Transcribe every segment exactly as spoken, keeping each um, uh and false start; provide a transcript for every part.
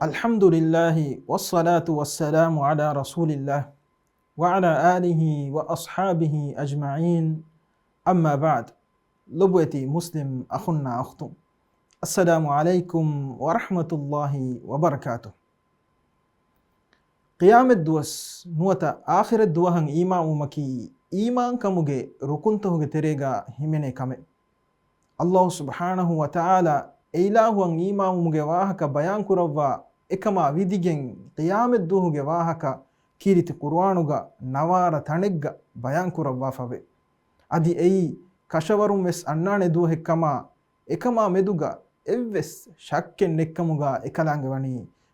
الحمد لله والصلاة والسلام على رسول الله وعلى آله وأصحابه أجمعين، أما بعد. ލޮބުވެތި މުސްލިމް އަޚުންނާ އުޚްތުން، السلام عليكم ورحمة الله وبركاته. ޤިޔާމަތްދުވަސް ނުވަތަ އާޚިރަތްދުވަހަށް އީމާންވުމަކީ އީމާންކަމުގެ ރުކުންތަކުގެ ތެރޭގަ ހިމެނޭ ކަމެއް. އައްލާހު ސުބްޙާނަހު ވަތަޢާލާ އެއިލާހުއަށް އީމާންވުމުގެ ވާހަކަ ބަޔާންކުރައްވާ އެކަމާ ވިދިގެން ޤިޔާމަތްދުވަހުގެ ވާހަކަ ކީރިތި ޤުރުއާނުގަ ނަވާރަ ތަނެއްގަ ބަޔާންކުރައްވާފަވޭ. އަދި އެއީ ކަށަވަރުން ވެސް އަންނާނެ ދުވަހެއްކަމާ، އެކަމާ މެދުގަ އެއްވެސް ޝައްކެއް ނެއްކަމުގަ އެކަލާނގެ ވަނީ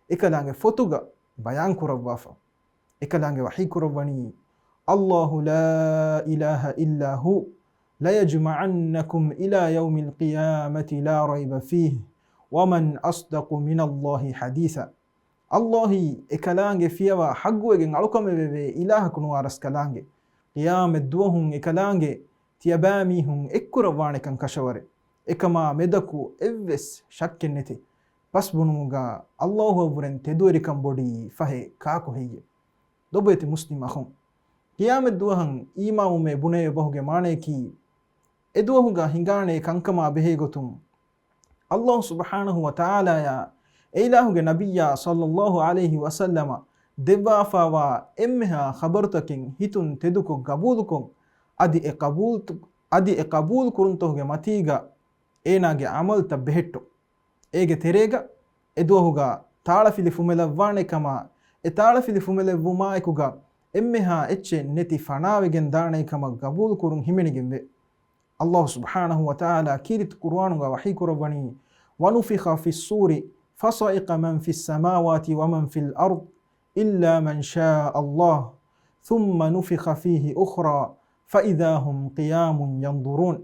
އެކަލާނގެ ފޮތުގަ ބަޔާންކުރައްވާފަ. އެކަލާނގެ ވަޙީކުރައްވަނީ، الله لا إله إلا هو ليجمعنكم إلى يوم القيامة لا ريب فيه ومن أصدق من الله حديثا. އައްލާހީ އެކަލާނގެ ފިޔަވާ ޙައްގުވެގެން އަޅުކަމެވެވޭ އިލާހަކު ނުވާ ރަސްކަލާނގެ. ޤިޔާމަތްދުވަހުން އެކަލާނގެ ތިޔަބައިމީހުން އެއްކުރައްވާނެކަން ކަށަވަރެއް. އެކަމާ މެދަކު އެއްވެސް ޝައްކެއް ނެތި. ބަސް ބުނުމުގަ އައްލާހުއަށްވުރެން ތެދުވެރިކަން ބޮޑީ ފަހެ ކާކު ހެއްޔެ؟ ލޮބުވެތި މުސްލިމް އަޚުން، ޤިޔާމަތްދުވަހަށް އީމާންވުމޭ ބުނެވޭ ބަހުގެ މާނަޔަކީ، އެދުވަހުގަ ހިނގާނޭ ކަންކަމާ ބެހޭގޮތުން، އައްލާހު ސުބްޙާނަހު ވަތަޢާލާޔާ އެއިލާހުގެ ނަބިއްޔާ ޞައްލައްލާހު ޢަލައިހި ވަސައްލަމަށް ދެއްވާފާވާ އެންމެހާ ޚަބަރުތަކެއް ހިތުން ތެދުކޮށް ގަބޫލުކޮށް، އަދި އެ ޤަބޫލު، އަދި އެ ޤަބޫލު ކުރުންތަކުގެ މަތީގަ އޭނާގެ ޢަމަލުތައް ބެހެއްޓުން. އޭގެ ތެރޭގަ އެދުވަހުގަ ތާޅަފިލި ފުމެލައްވާނެ ކަމާ، އެ ތާޅަފިލި ފުމެލެއްވުމާއެކުގަ އެންމެހާ އެއްޗެއް ނެތި ފަނާވެގެން ދާނެ ކަމަށް ގަބޫލު ކުރުން ހިމެނިގެންވޭ. އައްލާހު ސުބްޙާނަހު ވަތަޢާލާ ކީރިތި ޤުރުއާނުގަ ވަޙީކުރައްވަނީ، ونفخ في الصور فصعق من في السماوات ومن في الأرض إلا من شاء الله ثم نفخ فيه أخرى فإذا هم قيام ينظرون.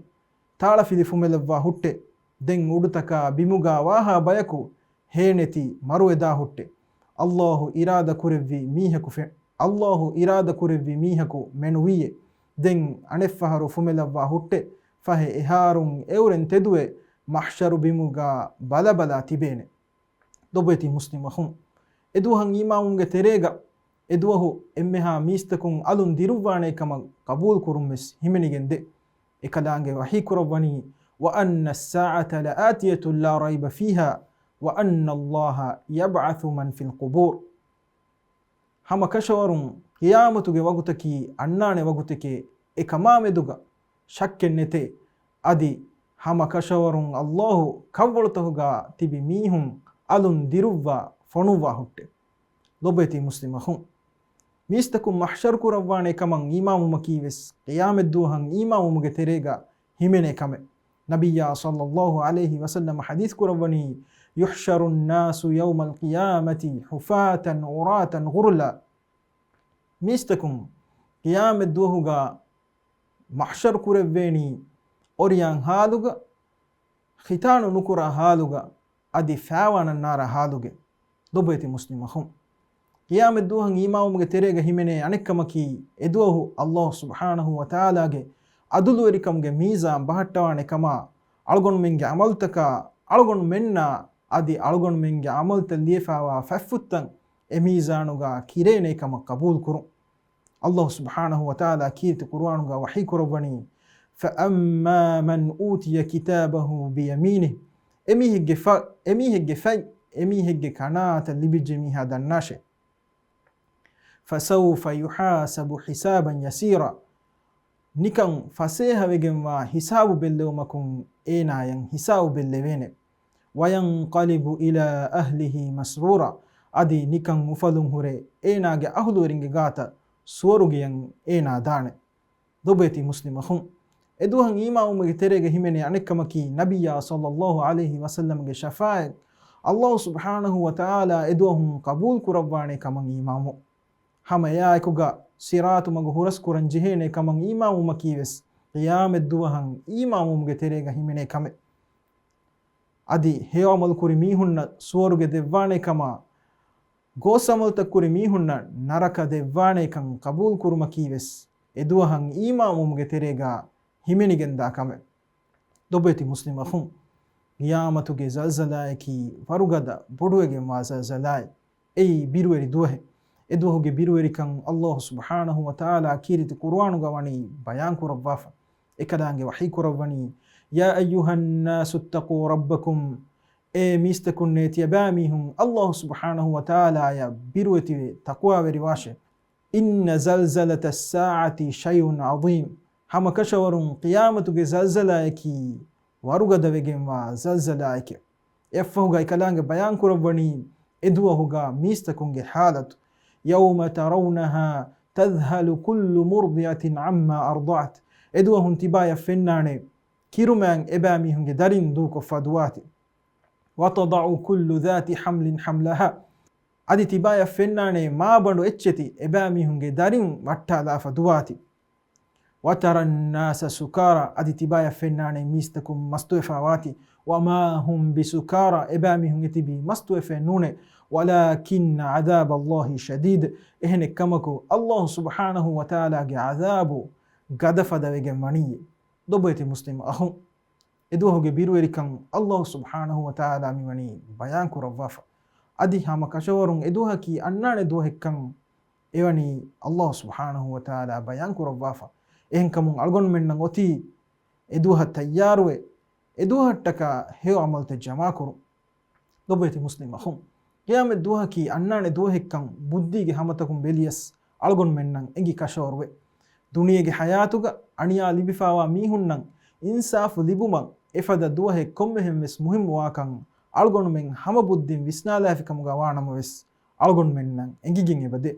ތާޅަފިލި ފުމެލައްވާ ހުއްޓެ. ދެން އުޑުތަކާ ބިމުގާ ވާހާ ބަޔަކު ހޭނެތި މަރުވެދާ ހުއްޓެ. އައްލާހު އިރާދަ ކުރެއްވި މީހަކު ފެ-، އައްލާހު އިރާދަ ކުރެއްވި މީހަކު މެނުވީއޭ. ދެން އަނެއްފަހަރު ފުމެލައްވާ ހުއްޓެ. ފަހެ އެހާރުން އެއުރެން ތެދުވެ މަޙްޝަރު ބިމުގާ ބަލަބަލާ ތިބޭނެ. ލޮބުވެތި މުސްލިމް އަޚުން، އެދުވަހަށް އީމާންވުމުގެ ތެރޭގަ އެދުވަހު އެންމެހާ މީސްތަކުން އަލުން ދިރުއްވާނޭ ކަމަށް ޤަބޫލު ކުރުން ވެސް ހިމެނިގެން ދޭ. އެކަލާނގެ ވަޙީ ކުރައްވަނީ، وأن الساعة لآتية لا ريب فيها وأن الله يبعث من في القبور. ހަމަ ކަށަވަރުން ޤިޔާމަތުގެ ވަގުތަކީ އަންނާނެ ވަގުތެކޭ، އެކަމާމެދުގަ ޝައްކެއް ނެތޭ. އަދި ހަމަ ކަށަވަރުން އައްލާހު ކަށްވަޅުތަކުގަ ތިބި މީހުން އަލުން ދިރުއްވާ ފޮނުއްވާ ހުއްޓެ. ލޮބުވެތި މުސްލިމް އަޚުން، މީސްތަކުން މަޙްޝަރު ކުރައްވާނޭ ކަމަށް އީމާންވުމަކީ ވެސް ޤިޔާމަތްދުވަހަށް އީމާންވުމުގެ ތެރޭގަ ހިމެނޭ ކަމެއް. ނަބިއްޔާ ޞައްލައްލާހު ޢަލައިހި ވަސައްލަމަ ޙަދީޘް ކުރައްވަނީ، يحشر الناس يوم القيامة حفاة عراة غرلا. މީސްތަކުން ޤިޔާމަތްދުވަހުގަ މަޙްޝަރު ކުރެއްވޭނީ އޮރިޔާން ހާލުގަ، ޚިތާނު ނުކުރާ ހާލުގަ، އަދި ފައިވާނަން ނާރާ ހާލުގެ. ލޮބުވެތި މުސްލިމް އަޚުން، ޤިޔާމަތްދުވަހަށް އީމާންވުމުގެ ތެރޭގަ ހިމެނޭ އަނެއްކަމަކީ، އެދުވަހު އައްލާހު ސުބްޙާނަހު ވަތަޢާލާގެ ޢަދުލުވެރިކަމުގެ މީޒާން ބަހައްޓަވާނެ ކަމާ، އަޅުގަނޑުމެންގެ ޢަމަލުތަކާ، އަޅުގަނޑުމެންނާ އަދި އަޅުގަނޑުމެންގެ ޢަމަލުތައް ލިޔެފާވާ ފަތްފުށްތައް އެ މީޒާނުގަ ކިރޭނޭ ކަމަށް ޤަބޫލު ކުރުން. އައްލާހު ސުބްޙާނަހު ވަތަޢާލާ ކީރިތި ޤުރުއާނުގަ ވަޙީ ކުރައްވަނީ، فأما من أوتي كتابه بيمينه، އެމީހެއްގެ ފަ-، އެމީހެއްގެ ފަތް އެމީހެއްގެ ކަނާތަށް ލިބިއްޖެ މީހާ ދަންނާށޭ. فسوف يحاسب حسابا يسيرا، ނިކަން ފަސޭހަވެގެންވާ ހިސާބު ބެއްލެވުމަކުން އޭނާޔަށް ހިސާބު ބެއްލެވޭނެ. وينقلب إلى أهله مسرورا، އަދި ނިކަން އުފަލުން ހުރެ އޭނާގެ އަހުލުވެރިންގެ ގާތަށް ސުވަރުގެޔަށް އޭނާ ދާނެ. ލޮބުވެތި މުސްލިމް އަޚުން، އެދުވަހަށް އީމާންވުމުގެ ތެރޭގަ ހިމެނޭ އަނެއްކަމަކީ، ނަބިއްޔާ ޞައްލައްލާހު ޢަލައިހި ވަސައްލަމްގެ ޝަފާޢަތް، އައްލާހު ސުބްޙާނަހު ވަތަޢާލާ އެދުވަހުން ޤަބޫލު ކުރައްވާނޭ ކަމަށް އީމާންވުން. ހަމަ އެއާއެކުގަ ޞިރާޠު މަގު ހުރަސްކުރަން ޖެހޭނޭ ކަމަށް އީމާންވުމަކީ ވެސް ޤިޔާމަތްދުވަހަށް އީމާންވުމުގެ ތެރޭގަ ހިމެނޭ ކަމެއް. އަދި ހެޔޮ ޢަމަލު ކުރި މީހުންނަށް ސުވަރުގެ ދެއްވާނޭ ކަމާ، ގޯސް ޢަމަލުތައް ކުރި މީހުންނަށް ނަރަކަ ދެއްވާނޭކަން ޤަބޫލު ކުރުމަކީ ވެސް އެދުވަހަށް އީމާންވުމުގެ ތެރޭގަ ހިމެނިގެންދާ ކަމެއް. ލޮބުވެތި މުސްލިމް އަޚުން، ޤިޔާމަތުގެ ޒަލްޒަލާއަކީ ވަރުގަދަ ބޮޑުވެގެންވާ ޒަލްޒަލާއެއް. އެއީ ބިރުވެރި ދުވަހެއް. އެ ދުވަހުގެ ބިރުވެރިކަން ﷲ ސުބްޙާނަހޫ ވަތަޢާލާ ކީރިތި ޤުރުއާނުގަ ވަނީ ބަޔާން ކުރައްވާފަ. އެކަލާނގެ ވަޙީ ކުރައްވަނީ، يا أيها الناس اتقوا ربكم، އޭ މީސްތަކުންނޭ، ތިޔަބައިމީހުން ﷲ ސުބްޙާނަހޫ ވަތަޢާލާއަށް ބިރުވެތިވެ ތަޤްވާވެރިވާށޭ. إن زلزلة الساعة شيء عظيم، ހަމަކަށަވަރުން ޤިޔާމަތުގެ ޒަލްޒަލާއަކީ ވަރުގަދަވެގެންވާ ޒަލްޒަލާއެކެވެ. އެއަށްފަހުގައި ކަލާނގެ ބަޔާން ކުރައްވަނީ އެ ދުވަހުގަ މީސްތަކުންގެ ޙާލަތު. يوم ترونها تذهل كل مرضعة عما أرضعت، އެ ދުވަހުން ތިބާޔަށް ފެންނާނެ ކިރުމައިން އެބައިމީހުންގެ ދަރިން ދޫކޮށްފަ ދުވާތީ. وتضع كل ذات حمل حملها، އަދި ތިބާޔަށް ފެންނާނެ މާބަނޑު އެއްޗެތި އެބައިމީހުންގެ ދަރިން ވައްޓާލާފަ ދުވާތީ. وترى الناس سكارى، އަދި ތިބާޔަށް ފެންނާނެ މީސްތަކުން މަސްތުވެފާވާތީ. وما هم بسكارى، އެބައިމީހުން އެތިބީ މަސްތުވެފައެއް ނޫނޭ. ولكن عذاب الله شديد، އެހެނެއްކަމަކު، ﷲ ސުބްޙާނަހޫ ވަތަޢާލާގެ ޢަޛާބު ގަދަފަދަވެގެން ވަނީ. ލޮބުވެތި މުސްލިމް އަޚުން، އެދުވަހުގެ ބިރުވެރިކަން ﷲ ސުބްޙާނަހޫ ވަތަޢާލާ މިވަނީ ބަޔާން ކުރައްވާފަ. އަދި ހަމަ ކަށަވަރުން އެދުވަހަކީ އަންނާނެ ދުވަހެއްކަން އެވަނީ ﷲ ސުބްޙާނަހޫ ވަތަޢާލާ ބަޔާން ކުރައްވާފަ. އެހެންކަމުން އަޅުގަނޑުމެންނަށް އޮތީ އެދުވަހަށް ތައްޔާރުވެ، އެދުވަހަށްޓަކާ ހެޔޮ ޢަމަލުތައް ޖަމާކުރުން. ލޮބުވެތި މުސްލިމް އަޚުން، ޤިޔާމަތް ދުވަހަކީ އަންނާނެ ދުވަހެއްކަން ބުއްދީގެ ހަމަތަކުން ބެލިޔަސް އަޅުގަނޑުމެންނަށް އެނގި ކަށަވަރުވޭ. ދުނިޔޭގެ ޙަޔާތުގަ އަނިޔާ ލިބިފާވާ މީހުންނަށް އިންސާފު ލިބުމަށް އެފަދަ ދުވަހެއް ކޮންމެހެން ވެސް މުހިއްމުވާކަން އަޅުގަނޑުމެން ހަމަ ބުއްދިން ވިސްނާލާފި ކަމުގަ ވާނަމަވެސް، އަޅުގަނޑުމެންނަށް އެނގިގެން އެބަދޭ.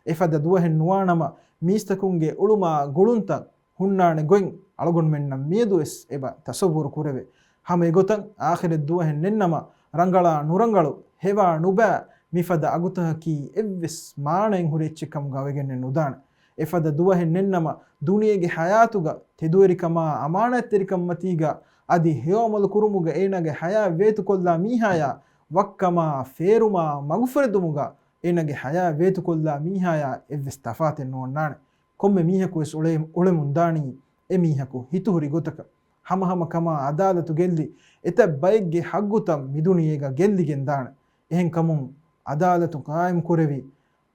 އެފަދަ ދުވަހެއް ނުވާނަމަ، މީސްތަކުންގެ އުޅުމާ ގުޅުންތައް ހުންނާނެ ގޮތް އަޅުގަނޑުމެންނަށް މިއަދުވެސް އެބަ ތަޞައްވުރު ކުރެވޭ. ހަމަ އެގޮތަށް އާޚިރަތް ދުވަހެއް ނެންނަމަ، ރަނގަޅާ ނުރަނގަޅު، ހެވާ ނުބާ، މިފަދަ އަގުތަކަކީ އެއްވެސް މާނައެއް ހުރި އެއްޗެއް ކަމުގަ ވެގެންނެއް ނުދާނެ. އެފަދަ ދުވަހެއް ނެންނަމަ، ދުނިޔޭގެ ޙަޔާތުގަ ތެދުވެރިކަމާ އަމާނާތްތެރިކަންމަތީގަ އަދި ހެޔޮ ޢަމަލު ކުރުމުގަ އޭނާގެ ޙަޔާތް ވޭތުކޮށްލާ މީހާޔާ ވައްކަމާ ފޭރުމާ މަގުފުރެދުމުގަ އޭނާގެ ޙަޔާތް ވޭތުކޮށްލާ މީހާޔާ އެއްވެސް ތަފާތެއް ނުއޮންނާނެ. ކޮންމެ މީހަކު ވެސް އުޅެ-، އުޅެމުންދާނީ އެ މީހަކު ހިތުހުރި ގޮތަކަށް. ހަމަހަމަ ކަމާ ޢަދާލަތު ގެއްލި، އެތައް ބައެއްގެ ޙައްޤުތައް މިދުނިޔޭގަ ގެއްލިގެންދާނެ. އެހެންކަމުން ޢަދާލަތު ޤާއިމް ކުރެވި،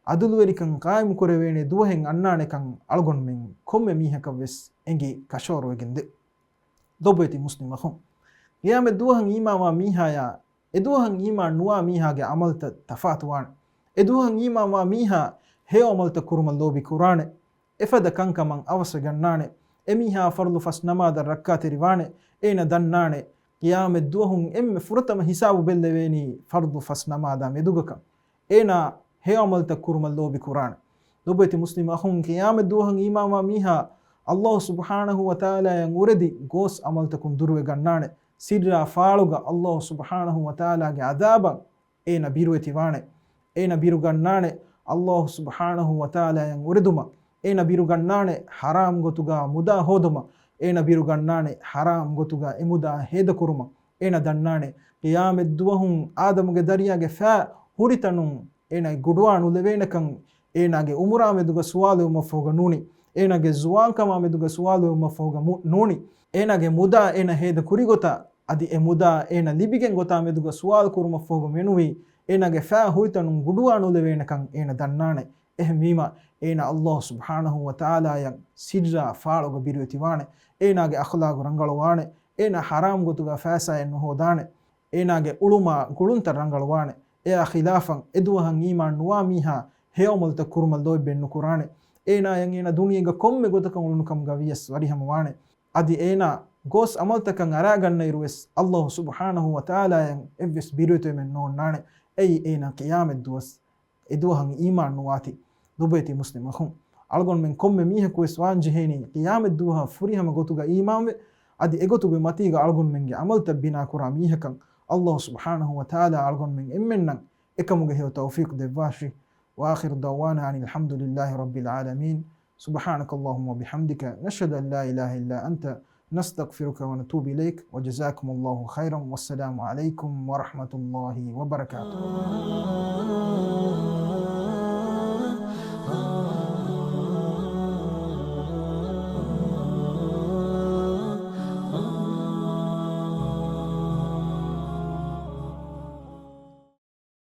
ޢަދުލުވެރިކަން ޤާއިމް ކުރެވޭނެ ދުވަހެއް އަންނާނެކަން އަޅުގަނޑުމެން ކޮންމެ މީހަކަށް ވެސް އެނގި ކަށަވަރުވެގެންދޭ. ލޮބުވެތި މުސްލިމް އަޚުން، ޤިޔާމަތް ދުވަހަށް އީމާންވާ މީހާޔާ އެ ދުވަހަށް އީމާން ނުވާ މީހާގެ ޢަމަލުތައް ތަފާތުވާނެ. އެ ދުވަހަށް އީމާންވާ މީހާ ހެޔޮ ޢަމަލުތައް ކުރުމަށް ލޯބި ކުރާނެ. އެފަދަ ކަންކަމަށް އަވަސްވެގަންނާނެ. އެމީހާ ފަރުޟު ފަސް ނަމާދަށް ރައްކާތެރިވާނެ. އޭނަ ދަންނާނެ، ޤިޔާމަތް ދުވަހުން އެންމެ ފުރަތަމަ ހިސާބު ބެއްލެވޭނީ ފަރުޟު ފަސް ނަމާދާ މެދުގަކަން. އޭނާ ހެޔޮ ޢަމަލުތައް ކުރުމަށް ލޯބި ކުރާނެ. ލޮބުވެތި މުސްލިމް އަޚުން، ޤިޔާމަތް ދުވަހަށް އީމާންވާ މީހާ ﷲ ސުބްޙާނަހޫ ވަތަޢާލާއަށް އުރެދި ގޯސް ޢަމަލުތަކުން ދުރުވެގަންނާނެ. ސިއްރާ ފާޅުގަ ﷲ ސުބްޙާނަހޫ ވަތަޢާލާގެ ޢަޛާބަށް އޭނަ ބިރުވެތިވާނެ. އޭނަ ބިރުގަންނާނެ ﷲ ސުބްޙާނަހޫ ވަތަޢާލާއަށް އުރެދުމަށް. އޭނަ ބިރުގަންނާނެ ޙަރާމް ގޮތުގަ މުދާ ހޯދުމަށް. އޭނަ ބިރުގަންނާނެ ޙަރާމް ގޮތުގަ އެ މުދާ ހޭދަކުރުމަށް. އޭނަ ދަންނާނެ، ޤިޔާމަތް ދުވަހުން އާދަމުގެ ދަރިޔާގެ ފައި ހުރިތަނުން އޭނަ ގުޑުވާ ނުލެވޭނެކަން، އޭނާގެ އުމުރާ މެދުގަ ސުވާލުވުމަށްފަހުގަ ނޫނީ، އޭނާގެ ޒުވާންކަމާ މެދުގަ ސުވާލުވުމަށްފަހުގަ މު-، ނޫނީ، އޭނާގެ މުދާ އޭނަ ހޭދަ ކުރިގޮތާ، އަދި އެ މުދާ އޭނަ ލިބިގެން ގޮތާ މެދުގަ ސުވާލު ކުރުމަށްފަހުގަ މެނުވީ، އޭނާގެ ފައި ހުރިތަނުން ގުޑުވާ ނުލެވޭނެކަން އޭނަ ދަންނާނެ. އެހެންވީމަ، އޭނާ ﷲ ސުބްޙާނަހޫ ވަތަޢާލާއަށް ސިއްރާ ފާޅުގަ ބިރުވެތިވާނެ. އޭނާގެ އަޚްލާގު ރަނގަޅުވާނެ. އޭނާ ޙަރާމް ގޮތުގަ ފައިސާއެއް ނުހޯދާނެ. އޭނާގެ އުޅުމާ ގުޅުންތައް ރަނގަޅުވާނެ. އެއާ ޚިލާފަށް އެދުވަހަށް އީމާން ނުވާ މީހާ ހެޔޮ ޢަމަލުތައް ކުރުމަށް ލޯތްބެއް ނުކުރާނެ. އޭނާޔަށް އޭނާ ދުނިޔޭގަ ކޮންމެ ގޮތަކަށް އުޅުނު ކަމުގަ ވިޔަސް ވަރިހަމަވާނެ. އަދި އޭނާ ގޯސް ޢަމަލުތަކަށް އަރާގަންނައިރު ވެސް ﷲ ސުބްޙާނަހޫ ވަތަޢާލާޔަށް އެއްވެސް ބިރުވެތިވެމެއް ނޯންނާނެ. އެއީ އޭނާ ޤިޔާމަތް ދުވަސް އެދުވަހަށް އީމާން ނުވާތީ. ލޮބުވެތި މުސްލިމް އަޚުން، އަޅުގަނޑުމެން ކޮންމެ މީހަކު ވެސް ވާން ޖެހޭނީ ޤިޔާމަތް ދުވަހަށް ފުރިހަމަ ގޮތުގަ އީމާންވެ، އަދި އެގޮތުގެ މަތީގަ އަޅުގަނޑުމެންގެ ޢަމަލުތައް ބިނާ ކުރާ މީހަކަށް ﷲ ސުބްޙާނަހޫ ވަތަޢާލާ އަޅުގަނޑުމެން އެންމެންނަށް އެކަމުގެ ހެޔޮ ތައުފީޤު ދެއްވާށި. وآخر دعوانا أن الحمد لله رب العالمين. سبحانك اللهم وبحمدك، نشهد أن لا إله إلا أنت، نستغفرك ونتوب إليك، وجزاكم الله خيرا، والسلام عليكم ورحمة الله وبركاته.